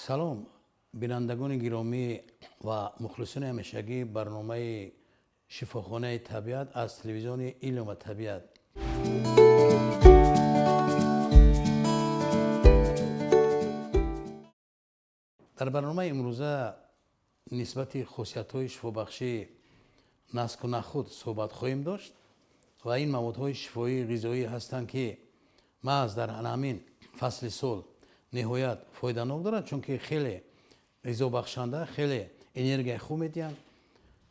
Салом, бинандагони гиромӣ ва мухлисони ҳамешагии барномаи Шифохонаи табиат аз телевизиони Илм ва табиат. Дар барномаи имрӯза нисбати хусусиятҳои шифобахшии наску нахуд суҳбат хоҳем дошт ва ин маводҳои шифоии ғизоӣ ҳастанд, ки маҳз дар ҳамин фасли сол ниҳоят фоиданок дорад, чунки хеле ғизобахшанда, хеле энергияи хуб медиҳанд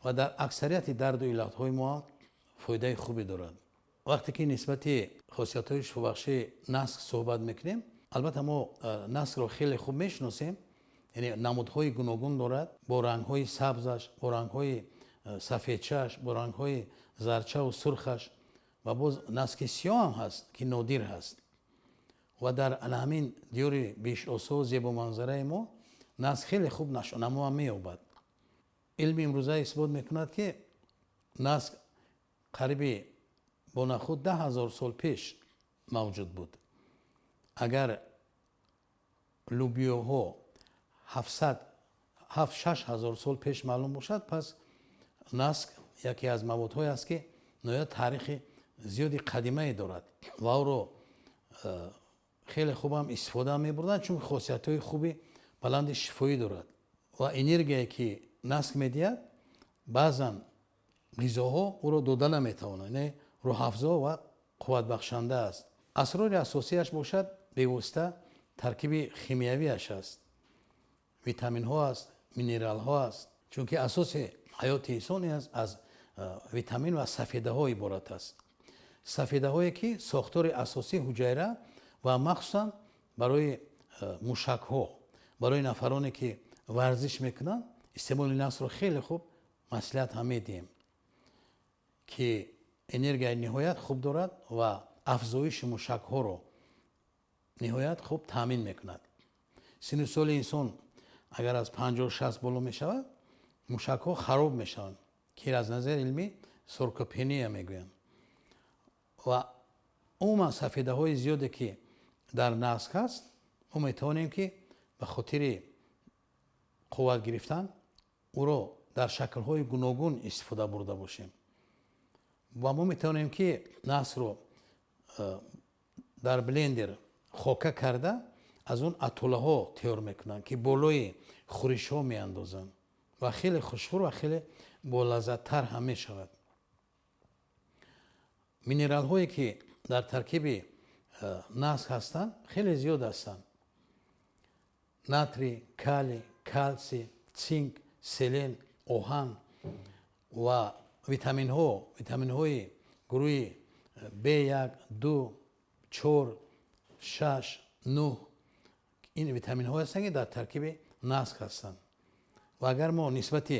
ва дар аксарияти дарду иллатҳои мо фоидаи хубе дорад. Вақте ки нисбати хусусиятҳои шифобахшии наск суҳбат мекунем, албатта мо наскро хеле хуб мешиносем, яъне намудҳои гуногун дорад, бо рангҳои сабзаш, бо рангҳои сафедчаш, бо рангҳои зарчаву сурхаш ва боз наски сиёҳ ҳам ҳаст, ки нодир ҳаст. Ва дар ҳамин диёри бешосо зебоманзараи мо наск хеле хуб нашъунамо ҳам меёбад. Илми имрӯза исбот мекунад, ки наск қариби бо нахуд 10 000 сол пеш мавҷуд буд. Агар лубиёҳо ҳафтсад, ҳафт, шаш ҳазор сол пеш маълум бошад, пас наск яке аз маводҳое аст, ки ниҳоят таърихи зиёди қадимае дорад ва ӯро хеле хуб ҳам истифода мебурданд, чун хосиятҳои хуби баланди шифоӣ дорад ва энергияе ки наск медиҳад, баъзан ғизоҳо ӯро дода наметавонанд, яъне рӯҳафзо ва қувватбахшанда аст. Асрори асосияш бошад бевосита таркиби химиявиаш аст, витаминҳо аст, минералҳо аст, чунки асоси ҳаёти инсон аз витамин ва сафедаҳо иборат аст. Сафедаҳое ки сохтори асосии ҳуҷайра ва махсусан барои мушакҳо, барои нафароне ки варзиш мекунанд, истеъмоли наскро хеле хуб маслиҳат ҳам медиҳем, ки энергияи ниҳоят хуб дорад ва афзоиши мушакҳоро ниҳоят хуб таъмин мекунад. Синну соли инсон агар аз 50-60 боло мешавад, мушакҳо хароб мешаванд, ки аз назари илмӣ саркопения мегӯянд. Ва умуман сафедаҳои зиёде ки дар наск ҳаст, мо метавонем ки ба хотири қувват гирифтан ӯро дар шаклҳои гуногун истифода бурда бошем. Ва мо метавонем ки наскро дар блендер хока карда аз он атолаҳо тайёр мекунанд, ки болои хӯришҳо меандозанд ва хеле хушхӯр ва хеле болаззаттар ҳам мешавад. Минералҳое ки дар таркиби наск ҳастанд хеле зиёд ҳастанд. Натрий, калий, калсий, цинк, селен, оҳан ва витаминҳо, витаминҳои гурӯҳи B1, 2, 4, 6, 9. Ин витаминҳо ҳастанд, ки дар таркиби наск ҳастанд. Ва агар мо нисбати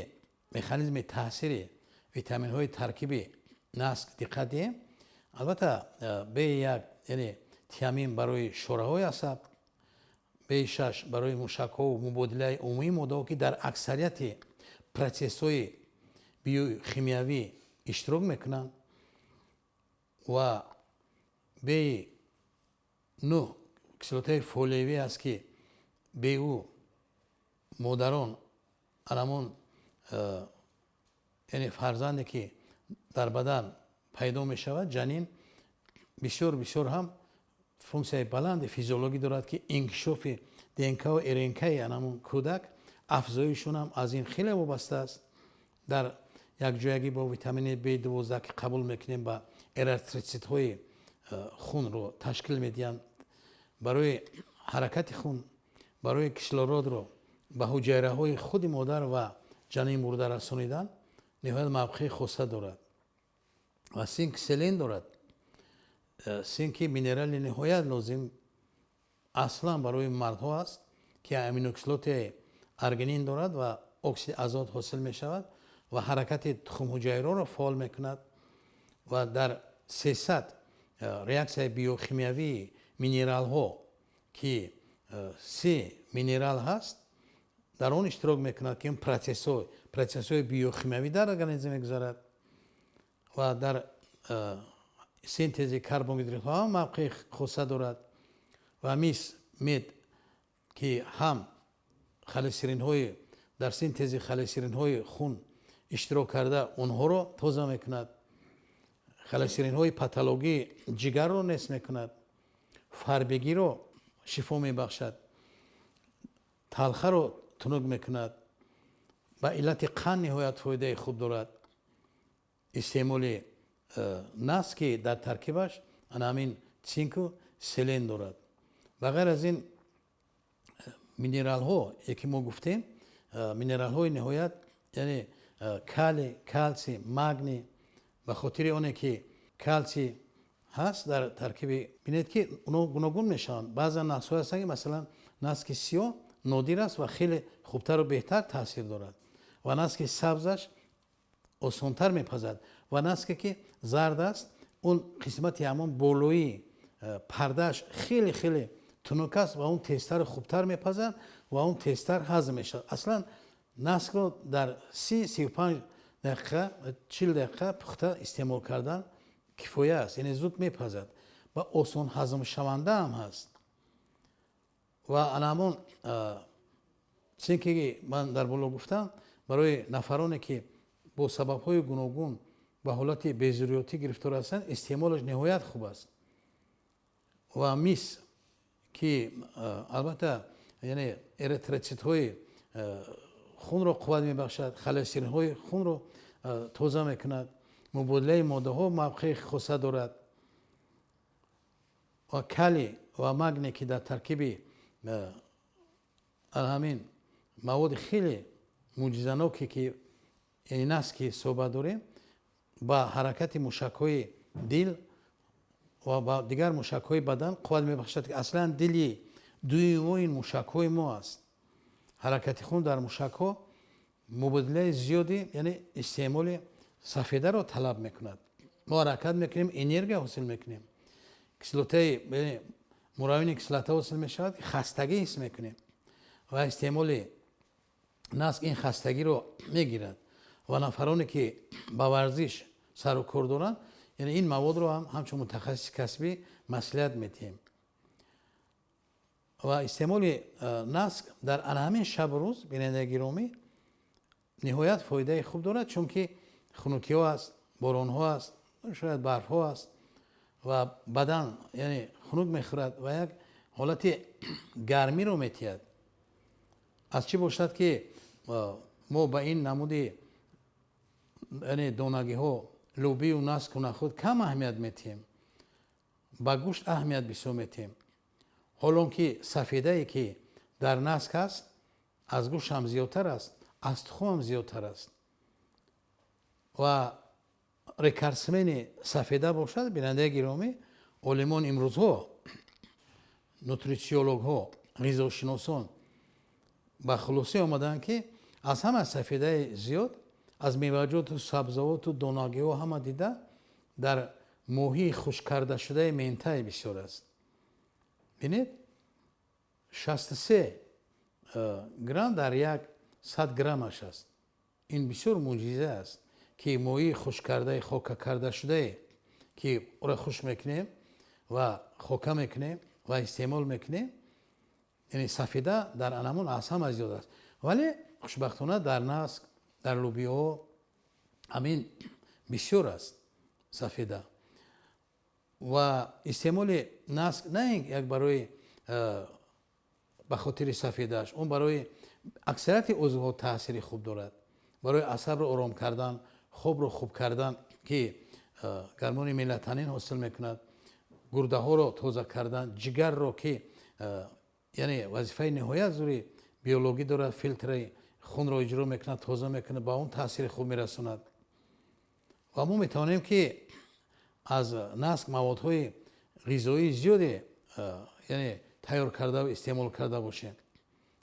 механизми таъсири витаминҳои таркиби наск диққат диҳем, албатта B1, яъне тиамин барои шораҳои асаб, B6 барои мушакҳо ва мубодилаи умумии моддаҳо, ки дар аксарияти протсессҳои биохимиявӣ иштирок мекунанд, ва B9 кислотаи фолиевӣ аст, ки бе ӯ модарон анамон, яъне фарзанде ки дар бадан пайдо мешавад, ҷанин бисёр бисёр ҳам функсияи баланди физиологӣ дорад, ки инкишофи ДНК ва РНК-и анамон кӯдак афзоишон ҳам аз ин хеле вобаста аст. Дар якҷоягӣ бо витамини B12, ки қабул мекунем, ба эритроситҳои хунро ташкил медиҳанд, барои ҳаракати хун, барои кислородро ба ҳуҷайраҳои худи модар ва ҷанин бурда расонидан ниҳоят мавқеи хоса дорад. Ва синк селен дорад. Синки минерали ниҳоят лозим аслан барои мардҳо аст, ки аминокислотаи аргинин дорад ва оксиди азот ҳосил мешавад ва ҳаракати тухмҳуҷайроро фаъол мекунад ва дар 300 реаксияи биохимиявии минералҳо, ки се минерал ҳаст, дар он иштирок мекунад, ки ин протсессҳои биохимиявӣ дар организм мегузарад ва дар синтези карбогидратҳо ҳам мавқеи хоса дорад. Ва мис, мед, ки ҳам холестеринҳои, дар синтези холестеринҳои хун иштирок карда, онҳоро тоза мекунад, холестеринҳои патологии ҷигарро нест мекунад, фарбегиро шифо мебахшад, талхаро тунук мекунад, ба иллати қанд ниҳоят фоидаи хуб дорад. Истеъмоли наск, ки дар таркибаш ана ҳамин цинку селен дорад. Ба ғайр аз ин, минералҳо, ки мо гуфтем, минералҳои ниҳоят, яъне калий, калсий, магний, ба хотири оне ки калсий ҳаст дар таркиби, бинед, ки онҳо гуногун мешаванд. Баъзан наскҳое ҳастанд, ки масалан наски сиёҳ нодир аст ва хеле хубтару беҳтар таъсир дорад ва наски сабзаш осонтар мепазад ва наске ки зард аст, он қисмати ҳамон болоии пардааш хеле хеле тунук аст ва он тезтару хубтар мепазад ва он тезтар ҳазм мешавад. Аслан наскро дар 30, 35 дақиқа, 40 дақиқа пухта истеъмол кардан кифоя аст, яъне зуд мепазад ва осон ҳазмшаванда ҳам ҳаст. Ва ана ҳамон цинке ки ман дар боло гуфтам, барои нафароне ки бо сабабҳои гуногун ба ҳолати безурётӣ гирифтор ҳастанд, истеъмолаш ниҳоят хуб аст. Ва мис, ки албатта, яъне эритроцитҳои хунро қувват мебахшад, холестеринҳои хунро тоза мекунад, мубодилаи моддаҳо мавқеи хоса дорад ва калий ва магний, ки дар таркиби ҳамин маводи хеле мӯъҷизаноке ки ин аст, ки суҳбат дорем, ба ҳаракати мушакҳои дил ва ба дигар мушакҳои бадан қувват мебахшад, ки аслан дили дуюмои мушакҳои мо аст. Ҳаракати хун дар мушакҳо мубодилаи зиёди, яъне истеъмоли сафедаро талаб мекунад. Мо ҳаракат мекунем, энергия ҳосил мекунем, кислотаи муравини кислота ҳосил мешавад, хастагӣ ҳис мекунем ва истеъмоли наск ин хастагиро мегирад. Ва нафароне ки ба варзиш сару кор доранд, яъне ин маводро ҳам ҳамчун мутахассиси касбӣ маслиҳат медиҳем. Ва истеъмоли наск дар ана ҳамин шабу рӯз, бинандаи гиромӣ, ниҳоят фоидаи хуб дорад, чунки хунукиҳо аст, боронҳо аст, шояд барфҳо аст ва бадан, яъне, хунук мехӯрад ва як ҳолати гармиро метиҳад. Аз чӣ бошад ки мо ба ин намуди, яъне донагиҳо, лӯбию наску нахӯд кам аҳамият метиҳем, ба гӯшт аҳамият бисёр метиҳем, ҳолон ки сафедае ки дар наск аст, аз гӯшт ҳам зиёдтар аст, аз тухм ҳам зиёдтар аст. Ва рекордсмени сафеда бошад, бинандаи гиромӣ, олимон имрӯзҳо, нутрициологҳо, ғизошиносон ба хулоса омаданд, ки аз ҳама сафедаи зиёд аз меваҷоту сабзавоту донагиҳо ҳама дида дар моҳии хушк кардашудаи ментай бисёр аст. Бинед, 63 грамм дар 100 граммаш аст. Ин бисёр мӯъҷиза аст, ки моҳии хушк кардаи хока кардашудае, ки ӯро хушк мекунем ва хока мекунем ва истеъмол мекунем, яъне сафеда дар анамон аз ҳама зиёд аст. Вале хушбахтона дар наск, дар лӯбиҳо ҳамин бисёр аст сафеда. Ва истеъмоли наск на як барои ба хотири сафедааш, он барои аксарияти узвҳо таъсири хуб дорад, барои асабро ором кардан, хобро хуб кардан, ки гормони мелатонин ҳосил мекунад, гурдаҳоро тоза кардан, ҷигарро, ки яъне вазифаи ниҳоят зури биологӣ дорад, филтри хунро иҷро мекунад, тоза мекунад, ба он таъсири хуб мерасонад. Ва мо метавонем, ки аз наск маводҳои ғизоии зиёде, яъне, тайёр карда истеъмол карда бошем,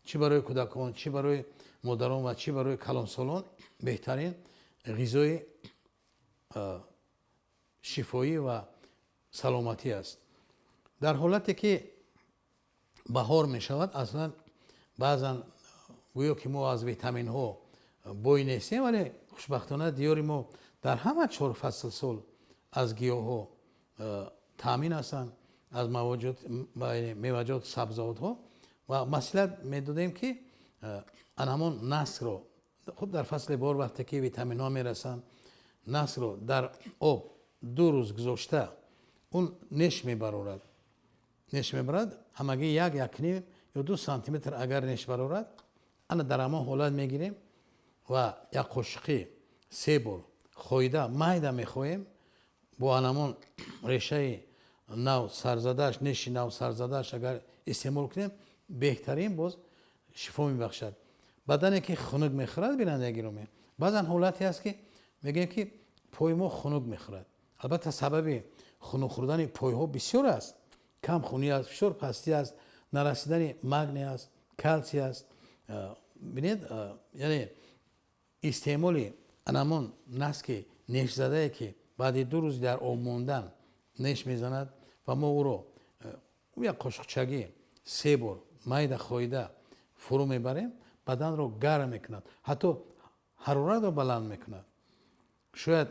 чӣ барои кӯдакон, чӣ барои модарон ва чӣ барои калонсолон беҳтарин ғизои шифоӣ ва саломатӣ аст. Дар ҳолате ки баҳор мешавад, аслан баъзан гӯё ки мо аз витаминҳо бой нестем, вале хушбахтона диёри мо дар ҳама чор фасл сол аз гиёҳҳо таъмин ҳастанд, аз меваҷот, сабзавотҳо. Ва маслиҳат медодем, ки Ана ҳамон наскро хуб, дар фасли баҳор, вақте ки витаминҳо мерасанд, наскро дар об 2 рӯз гузошта, он неш мебарорад. Неш мебарад, ҳамагӣ як, якним ё 2 сантиметр агар неш барорад, ана дар ҳамон ҳолат мегирем ва як қошуқи се бор хоида, майда мехоем. Бо анамон решаи нав сарзадааш, неши нав сарзадааш агар истеъмол кунем, беҳтарин боз шифо мебахшад. Бадане ки хунук мехӯрад, бинандаи гиромӣ, баъзан ҳолате ҳаст, ки мегӯем, ки пои мо хунук мехӯрад. Албатта, сабаби хунук хӯрдани пойҳо бисёр аст: камхунӣ аст, фишор пастӣ аст, нарасидани магний аст, калсий аст. Бинед, яъне истеъмоли анамон наски нешзадае, ки баъди 2 рӯз дар об мондан неш мезанад, ва мо ӯро як қошуқчагӣ се бор майда хоида фурӯ мебарем, баданро гарм мекунад, ҳатто ҳароратро баланд мекунад. Шояд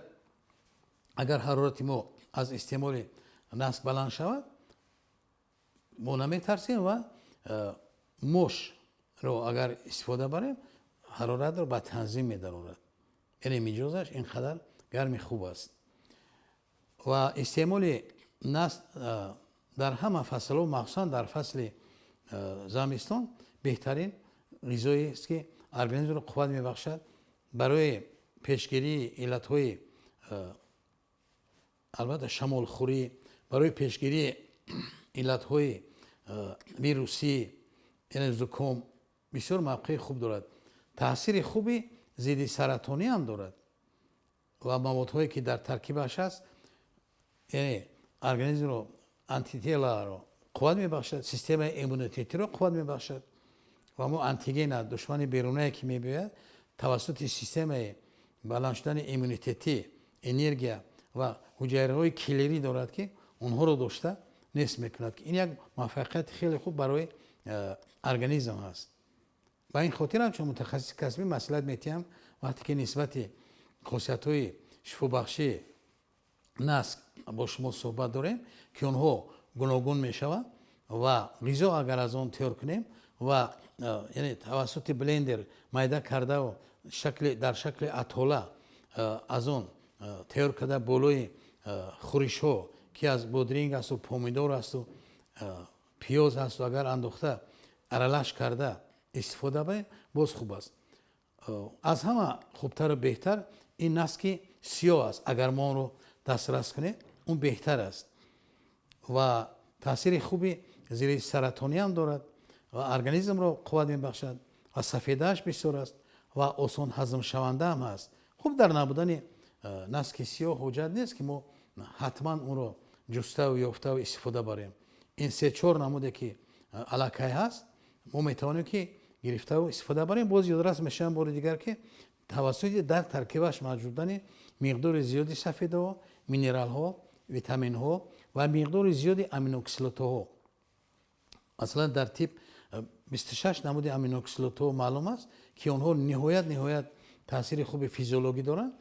агар ҳарорати мо аз истеъмоли наск баланд шавад, мо наметарсем ва мошро агар истифода барем, ҳароратро ба танзим медарорад, яъне миҷозаш ин қадар гарми хуб аст. Ва истеъмоли наск дар ҳама фаслҳо, махсусан дар фасли замистон, беҳтарин ғизоест, ки организмро қувват мебахшад барои пешгирии иллатҳои, албатта, шамолхӯрӣ, барои пешгирии иллатҳои вирусӣ, яъне зуком, бисёр мавқеи хуб дорад. Таъсири хуби зидди саратонӣ ҳам дорад ва маводҳое, ки дар таркибаш аст, яъне организмро, антителаро қувват мебахшад, системаи иммунитетиро қувват мебахшад ва мо антигена, душмани берунае, ки мебиёяд, тавассути системаи баланд шудани иммунитетӣ, энергия ва ҳуҷайраҳои киллерӣ дорад, ки онҳоро дошта нест мекунад, ки ин як муваффақияти хеле хуб барои организм аст. Ба ин хотир ҳам чун мутахассиси касбӣ маслиҳат метиҳам, вақте ки нисбати хосиятҳои шифобахшии наск бо шумо суҳбат дорем, ки онҳо гуногун мешаванд, ва ғизо агар аз он тайёр кунем ва яъне тавассути блендер майда кардаву шакли дар шакли атола аз он тайёр карда, болои хӯришҳо, ки аз бодринг асту помидор асту пиёз асту, агар андохта, аралаш карда истифода барем, боз хуб аст. Аз ҳама хубтару беҳтар ин наски сиёҳ аст. Агар мо онро дастрас кунем, он беҳтар аст ва таъсири хуби зидди саратонӣ ҳам дорад ва организмро қувват мебахшад ва сафедааш бисёр аст ва осон ҳазмшаванда ҳам ҳаст. Хуб, дар набудани наски сиёҳ ҳоҷат нест, ки мо ҳатман онро ҷуставу ёфтаву истифода барем. Ин се чор намуде, ки аллакай ҳаст, мо метавонем, ки гирифтаву истифода барем. Боз ёдрас мешавам бори дигар, ки тавассути дар таркибаш мавҷуд будани миқдори зиёди сафедаҳо, минералҳо, витаминҳо ва миқдори зиёди аминокислотаҳо. Масалан, дар тип 26 намуди аминокислотаҳо маълум аст, ки онҳо ниҳоят таъсири хуби физиологӣ доранд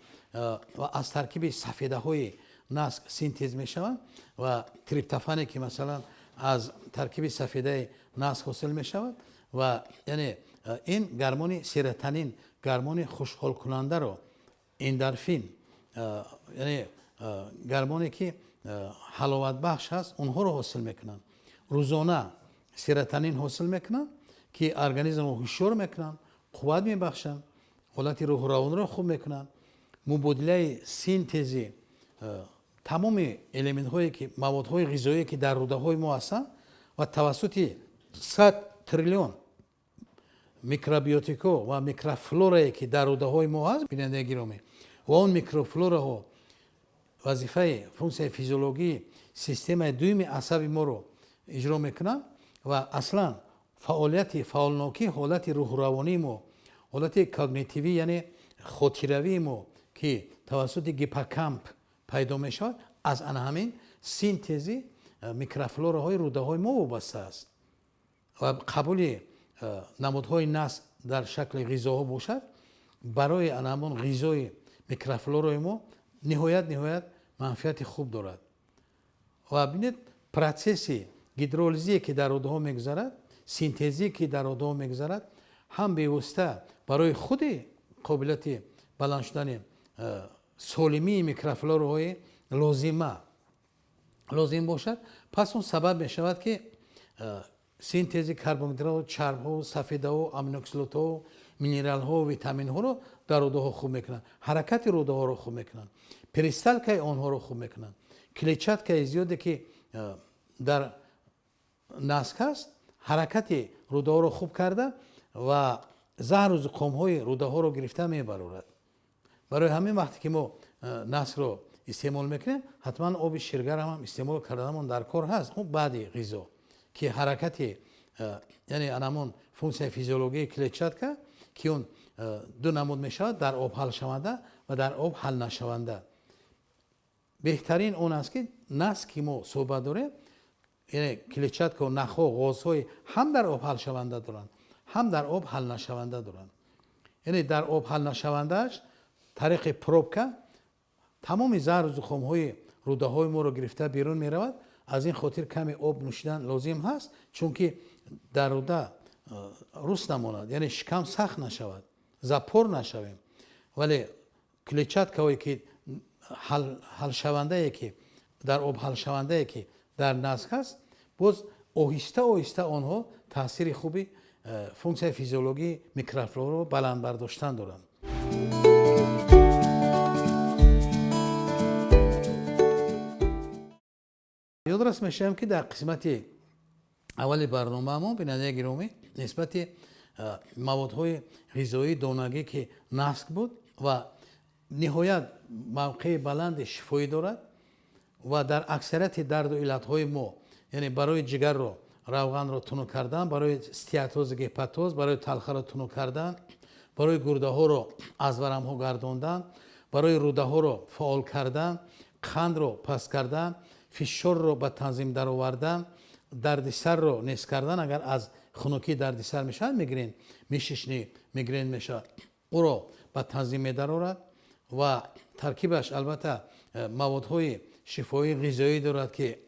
ва аз таркиби сафедаҳои наск синтез мешаванд. Ва триптофане, ки масалан аз таркиби сафедаи наск ҳосил мешавад, ва яъне ин гормони серотонин, гормони хушҳолкунандаро, эндорфин, яъне гормоне, ки ҳаловатбахш аст, онҳоро ҳосил мекунанд. Рӯзона серотонин ҳосил мекунанд, ки организмро ҳушёр мекунанд, қувват мебахшанд, ҳолати рӯҳу равонро хуб мекунанд. Мубодилаи синтези тамоми элементҳое, ки маводҳои ғизоие, ки дар рӯдаҳои мо ҳастанд, ва тавассути 100 триллион микробиотикҳо ва микрофлорае, ки дар рӯдаҳои мо ҳаст, бинандаи гиромӣ, ва он микрофлораҳо вазифаи функсияи физиологии системаи дуюми асаби моро иҷро мекунанд. Ва аслан фаъолияти фаъолнокии ҳолати рӯҳу равонии мо, ҳолати когнитивӣ, яъне хотиравии мо, ки тавассути гиппокамп пайдо мешавад, аз ана ҳамин синтези микрофлораҳои рӯдаҳои мо вобаста аст. Ва қабули намудҳои наск дар шакли ғизоҳо бошад, барои ана ҳамон ғизои микрофлораи мо ниҳоят манфиати хуб дорад. Ва бинед, процесси гидролизие, ки дар рӯдаҳо мегузарад, синтезие, ки дар рӯдаҳо мегузарад. Ҳам бевосита барои худи қобилияти баланд шудани солимии микрофлораҳои лозима лозим бошад, пас он сабаб мешавад, ки синтези карбогидратҳо, чарбҳо, сафедаҳо, аминокислотаҳо, минералҳо, витаминҳоро дар рӯдаҳо хуб мекунанд, ҳаракати рӯдаҳоро хуб мекунанд, перисталкаи онҳоро хуб мекунанд. Клетчаткаи зиёде, ки дар наск аст, ҳаракати рӯдаҳоро хуб карда ва заҳру зуқомҳои рӯдаҳоро гирифта мебарорад. Барои ҳамин вақте ки мо наскро истеъмол мекунем, ҳатман оби ширгар ҳам истеъмол карданамон дар кор ҳаст. Хуб, баъди ғизо, ки ҳаракати, яъне анамон функсияи физиологии клетчатка, ки он ду намуд мешавад: дар об ҳалшаванда ва дар об ҳалнашаванда. Беҳтарин он аст, ки наск, ки мо суҳбат дорем, яъне клетчатка ва нахҳо ғозҳои ҳам дар об ҳалшаванда доранд, ҳам дар об ҳалнашаванда доранд. Яъне дар об ҳалнашавандааш тариқи пробка тамоми заҳру зуқомҳои рӯдаҳои моро гирифта берун меравад. Аз ин хотир каме об нӯшидан лозим ҳаст, чунки дар рӯда рус намонад, яъне шикам сахт нашавад, запор нашавем. Вале клетчаткаҳое ки ҳалшавандае, ки дар об ҳалшавандае, ки дар наск ҳаст, боз оҳиста оҳиста онҳо таъсири хуби функсияи физиологии микрофлораро баланд бардоштан доранд. Ёдрас мешавем, ки дар қисмати аввали барномаамон, бинандаи гиромӣ, нисбати маводҳои ғизоии донагӣ, ки наск буд ва ниҳоят мавқеи баланди шифоӣ дорад ва дар аксарияти дарду иллатҳои мо, яъне барои ҷигарро равғанро тунук кардан, барои стеатоз, гепатоз, барои талхаро тунук кардан, барои гурдаҳоро аз варамҳо гардондан, барои рӯдаҳоро фаъол кардан, қандро паст кардан, фишорро ба танзим даровардан, дарди сарро нест кардан, агар аз хунукӣ дарди сар мешавад, мигрен, мышечный мигрен мешавад, ӯро ба танзим медарорад. Ва таркибаш албатта маводҳои шифоии ғизоӣ дорад, ки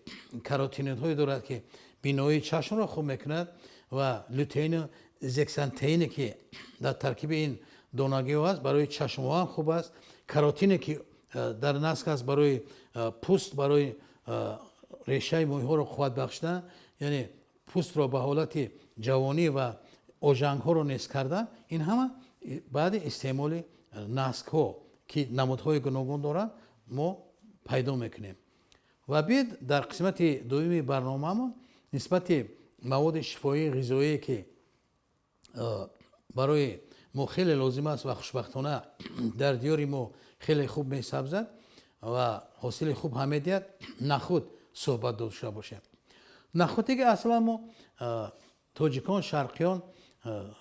каротиноидҳое дорад, ки биноии чашмро хуб мекунад, ва лютеину зеаксантине, ки дар таркиби ин донагиҳо аст, барои чашмҳо ҳам хуб аст. Каротине, ки дар наск аст, барои пӯст, барои решаи мӯйҳоро қувват бахшидан, яъне пӯстро ба ҳолати ҷавонӣ ва ожангҳоро нест кардан. Ин ҳама баъди истеъмоли наскҳо, ки намудҳои гуногун доранд, мо пайдо мекунем. Ва биед дар қисмати дуюми барномаамон нисбати маводи шифоии ғизоие, ки барои мо хеле лозим аст ва хушбахтона дар диёри мо хеле хуб месабзад ва ҳосили хуб ҳам медиҳад, нахуд суҳбат дошта бошем. Нахуде ки аслан мо тоҷикон, шарқиён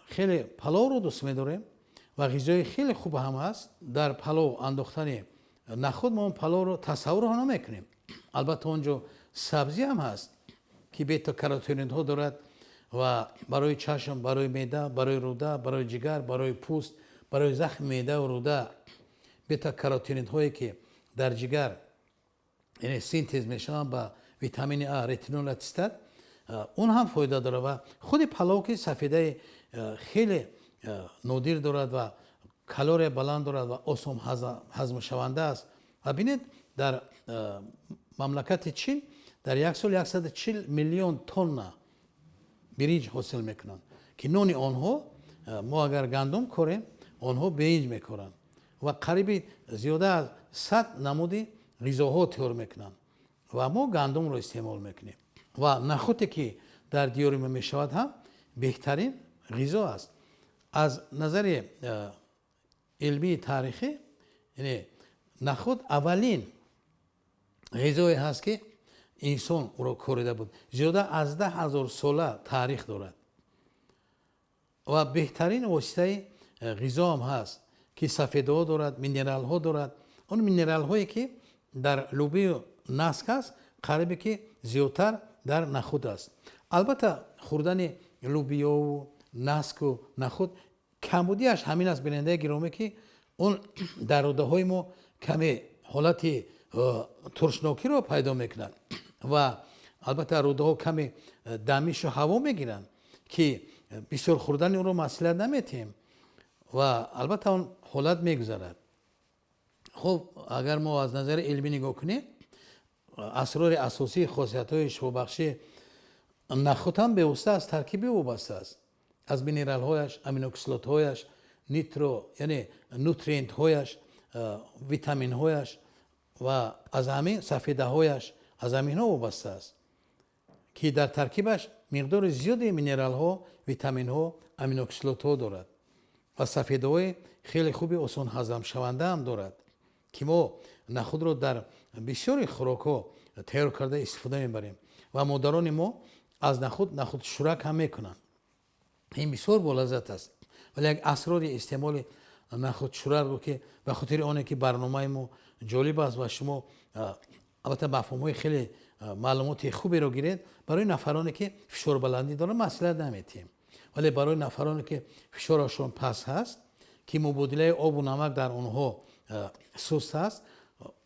хеле паловро дӯст медорем ва ғизои хеле хуб ҳам ҳаст. Дар палов андохтани нахуд мо он паловро тасаввур ҳам намекунем. Албатта он ҷо сабзӣ ҳам ҳаст, ки бета-каротиноидҳо дорад ва барои чашм, барои меъда, барои рӯда, барои ҷигар, барои пӯст, барои захми меъда ва рӯда бета-каротиноидҳое, ки дар ҷигар, яъне синтез мешаванд ба витамини А, ретинол ацетат, он ҳам фоида дорад. Ва худи палов, ки сафедаи хеле нодир дорад ва калория баланд дорад ва осон ҳазмшаванда аст. Ва бинед, дар мамлакати Чин дар як сол 140 миллион тонна биринҷ ҳосил мекунанд, ки нони онҳо, мо агар гандум корем, онҳо биринҷ мекоранд ва қариби зиёда аз 100 намуди ғизоҳо тайёр мекунанд ва мо гандумро истеъмол мекунем. Ва нахуте, ки дар диёри мо мешавад, ҳам беҳтарин ғизо аст аз назари илмии таърихӣ. Яъне нахуд аввалин ғизое ҳаст, ки инсон ӯро корида буд, зиёда аз 10 000 сола таърих дорад ва беҳтарин воситаи ғизо ҳам ҳаст, ки сафедаҳо дорад, минералҳо дорад. Он минералҳое, ки дар лӯбию наск аст, қарибе ки зиёдтар дар нахуд аст. Албатта хӯрдани лӯбиёву наску нахуд камбудиаш ҳамин аст, бинандаи гиромӣ, ки он дар рӯдаҳои мо каме ҳолати туршнокиро пайдо мекунад ва албатта рӯдаҳо каме дамишу ҳаво мегиранд, ки бисёр хӯрдани онро маслиҳат наметиҳем ва албатта он ҳолат мегузарад. Хуб, агар мо аз назари илмӣ нигоҳ кунем, асрори асосии хосиятҳои шифобахши нахӯд ҳам бевосита аз таркиби вобаста аст, аз минералҳояш, аминокислотҳояш, нитро, яъне нутриентҳояш, витаминҳояш ва аз ҳамин сафедаҳояш, аз ҳаминҳо вобаста аст, ки дар таркибаш миқдори зиёди минералҳо, витаминҳо, аминокислотҳо дорад ва сафедаҳои хеле хуби осон ҳазмшаванда ҳам дорад, ки мо нахӯдро дар бисёри хӯрокҳо тайёр карда истифода мебарем ва модарони мо аз нахӯд нахӯдшӯрак ҳам мекунанд. Ин бисёр болаззат аст. Вале як асрори истеъмоли нахӯдшӯракро, ки ба хотири оне ки барномаи мо ҷолиб аст ва шумо албатта мафҳумҳои хеле маълумоти хуберо гиред, барои нафароне ки фишорбаландӣ доранд маслиҳат намедиҳем. Вале барои нафароне ки фишорашон паст ҳаст, ки мубодилаи обу намак дар онҳо суст аст,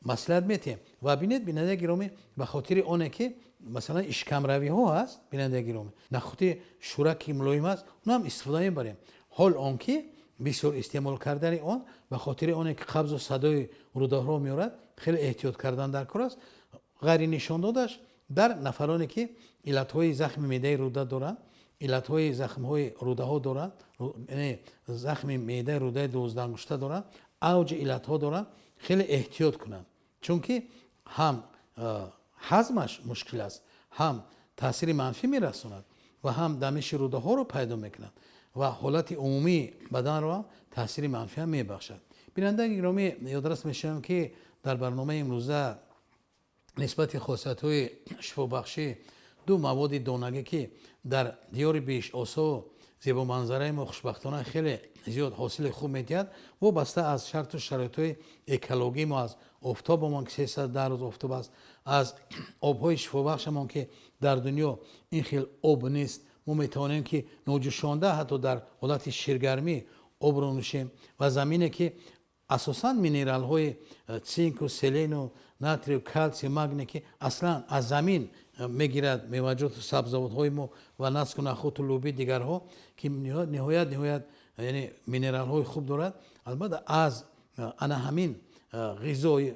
маслиҳат медиҳем. Ва бинед, бинандаи гиромӣ, ба хотири оне ки масалан ишкамравиҳо ҳаст, бинандаи гиромӣ, нахӯди шӯрак ки мулоим аст, он ҳам истифода мебарем. Ҳол он ки бисёр истеъмол кардани он ба хотири оне ки қабзу садои рӯдаҳоро меорад, хеле эҳтиёт кардан даркор аст. Ғайри нишондодаш дар нафароне ки иллатҳои захми меъдаи рӯда доранд, иллатҳои захмҳои рӯдаҳо доранд, яъне захми меъдаи рӯдаи дувоздаҳангушта доранд, авҷи иллатҳо доранд, хеле эҳтиёт кунанд. Чунки ҳам ҳазмаш мушкил аст, ҳам таъсири манфӣ мерасонад ва ҳам дамиши рӯдаҳоро пайдо мекунад ва ҳолати умумии баданро ҳам таъсири манфӣ ҳам мебахшад. Бинандаи гиромӣ, ёдрас мешавам, ки дар барномаи имрӯза нисбати хосиятҳои шифобахши ду маводи донагӣ, ки дар диёри беҳиштосо зебоманзараи мо хушбахтона хеле зиёд ҳосили хуб медиҳад, вобаста аз шарту шароитҳои экологии мо, аз офтобамон ки 310 рӯз офтоб аст, аз обҳои шифобахшамон ки дар дунё ин хел об нест, мо метавонем ки ноҷӯшонда ҳатто дар ҳолати ширгармӣ обро нӯшем ва замине ки асосан минералҳои цинку, селену, натрию, калсий, магний, ки аслан аз замин мегирад меваҷоту сабзавотҳои мо ва наску нахӯту луби дигарҳо, ки ниҳоят, яъне минералҳои хуб дорад. Албатта аз ана ҳамин ғизои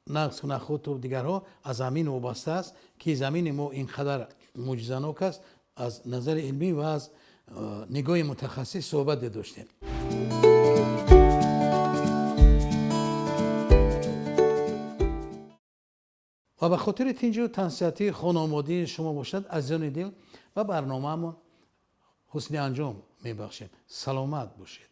наску нахӯту дигарҳо аз замин вобаста аст, ки замини мо ин қадар мӯъҷизанок аст. Аз назари илмӣ ва аз нигоҳи мутахассис суҳбат доштем. Ва ба хотири тинҷу тансиҳатии хонаводии шумо бошад, азизони дил, ба барномаамон ҳусни анҷом мебахшем. Саломат бошед.